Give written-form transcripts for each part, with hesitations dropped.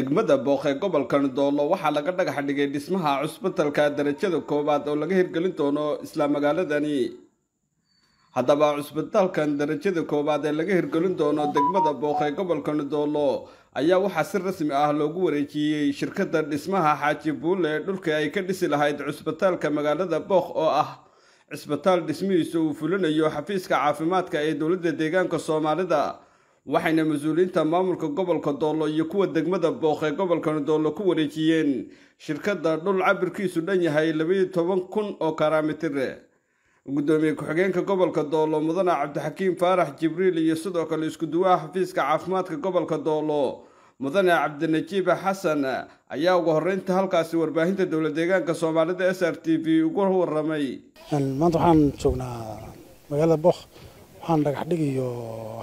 Degmada Booq ee gobolka Doolo waxaa laga dhagax dhigay dhismaha cusbitalka darajada koowaad oo laga hirgelin doono isla magaaladani. Haddaba cusbitalkan darajada koowaad ee laga hirgelin doono degmada Booq ee gobolka Doolo ayaa waxaa si rasmi ah loogu wareejiyey shirkadda dhismaha Xaaji Buule dhulkii ay ka dhisi lahayd cusbitalka magaalada Booq oo ah cusbitaal dhismihiisa uu fulinayo xafiiska caafimaadka ee dowladda deegaanka Soomaalida. Waxayna mas-uuliyiinta maamulka gobolka Doolo iyo kuwa degmada Booq ee gobolka Doolo ku wareejiyeen shirkadda dhul cabirkiisu dhan yahay 12,000 oo karaamitir. Gudoomiye ku-xigeenka gobolka Doolo Mudane Cabdixakiim Faarax Jibriil iyo sidoo kale isku duwaha xafiiska caafimaadka gobolka Doolo Mudane Cabdinajiib Xasan ayaa ugu horreynta halkaasi warbaahinta dowlad deegaanka Soomaalida SRTV ugu warramay. Maanta waxaan joognaa magaalada Booq, waxaan dhagax dhig iyo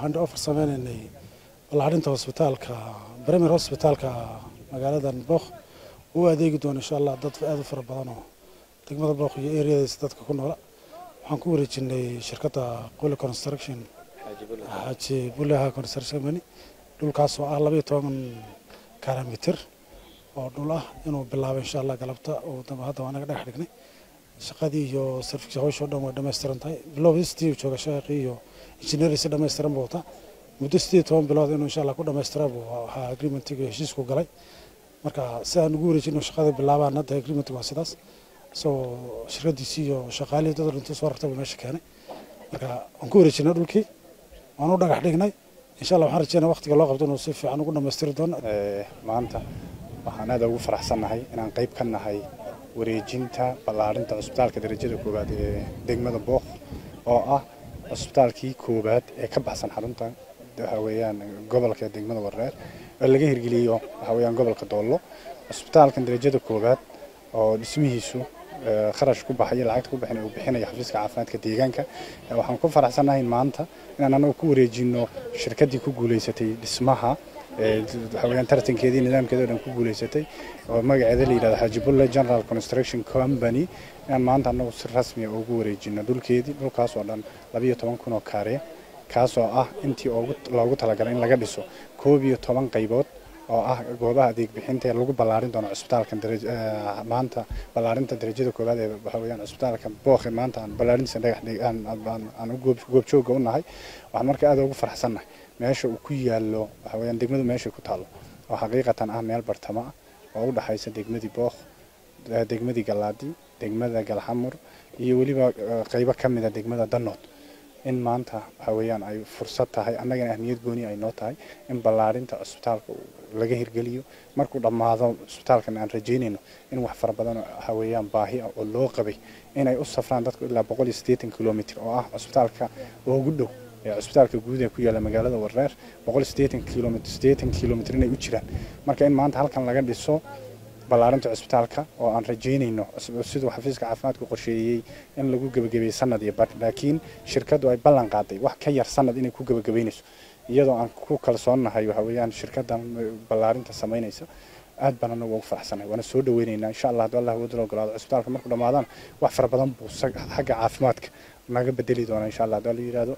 hand over sameynaynay ballaarinta hosbitaalka Premier Hospitalka magaaladan Booq uu adeegi doono insha Allah dad aad u fara badan oo degmada Booq iyo areadaas dadka ku noola. Waxaan ku wareejinay shirkadda Qole Construction, Xaaji Buleha Construction Company, dhulkaas oo ah 12 kilomitir oo dhul ah inuu bilaabo insha Allah galabta oo dambe. Hadda waan naga dhagax dhignay shaqadii iyo sarfiska, hawsha oo dhan way dhammaystiran tahay. Bilowgistii jooga shaqii iyo injineerisi dhammaystiran buu wataa. Muddo 18 bilood inuu insha Allah ku dhammaystira buu waxaa agreementiga heshiisku galay. Marka si aan ugu wareejino shaqada bilaabaan hadda, agreementiga waa sidaas. Isagoo shirkadiisii iyo shaqaalihii dad dhinto soo rartay buu meesha keenay. Marka waan ku wareejinay dhulkii, waan u dhagax dhignay. Insha Allah waxaan rajeynaa waqtiga loo qabto inuu si fiican ugu dhammaystiri doono. Maanta waxaan aad ugu faraxsannahay inaan qayb ka nahay wareejinta ballaarinta cusbitaalka darajada koowaad ee degmada Booq, oo ah cusbitaalkii koowaad ee ka baxsan xarunta waxa weeyaan gobolka degmada Wareer oo laga hirgeliyo waxa weeyaan gobolka Doolo. Cusbitaalkan darajada koowaad oo dhismihiisu kharash ku baxaya, lacagta ku bixin uu bixinayo xafiiska caafimaadka deegaanka, waxaan ku faraxsanahay maanta inaan anagu ku wareejino shirkaddii ku guuleysatay dhismaha, waxa weeyaan tartankeedii nidaamkeeda oo dhan ku guuleysatay, oo magaceeda la yidhahdo Xaaji Bulle General Construction Company, inaan maanta anagu si rasmi ah ugu wareejino dhulkeedii, dhulkaas oo dhan 12,000 oo kaare, kaasoo ah intii loogu talagalay in laga dhiso 11 qaybood oo ah goobaha adeeg bixinta ee lagu ballaarin doono cusbitaalkan maanta. Ballaarinta darajada koowaad ee waxa weeyaan cusbitaalka Booq maanta aan ballaarintiisa dhagax aan goobjooga u nahay. Waxaan marka aad ugu faraxsannahay meesha uu ku yaallo, waxa weeyaan degmadu meesha ku taallo, oo xaqiiqatan ah meel bartamo ah oo u dhaxaysa degmadii Booq, degmadii Galaadi, degmada Galxamur iyo weliba qaybo ka mid a degmada Danood, in maanta waxa weeyaan ay fursad tahay annagana ahmiyad gooni ay noo tahay in ballaarinta cusbitaalka laga hirgeliyo. Markuu dhammaado cusbitaalkan aan rajaynayno in wax fara badan waxa weeyaan baahi ah oo loo qabay inay u safraan dadku ilaa 180 kilomitir, oo ah cusbitaalka ugu dhow ee cusbitaalka guud ee ku yaalla magaalada Wareer, 180 kilomitir, 80 kilomitir inay u jiraan. Marka in maanta halkan laga dhiso ballaarinta cusbitaalka oo aan rajaynayno siduu xafiiska caafimaadku qorsheeyey in lagu gebagabeeyey sanad iyo bar, laakiin shirkaddu ay ballan qaaday wax ka yar sanad inay ku gebagabeynayso, iyadoo aan ku kalsoonnahay waxa weeyaan shirkaddan ballaarinta samaynaysa. Aad baan anagu ugu faraxsanahay, waana soo dhaweynaynaa insha Allah hadduu Allah awood loo ogolaado. Cusbitaalka markuu dhammaadana wax fara badan buu xagga caafimaadka naga bedeli doonaa insha Allah hadduu la yidhaahdo.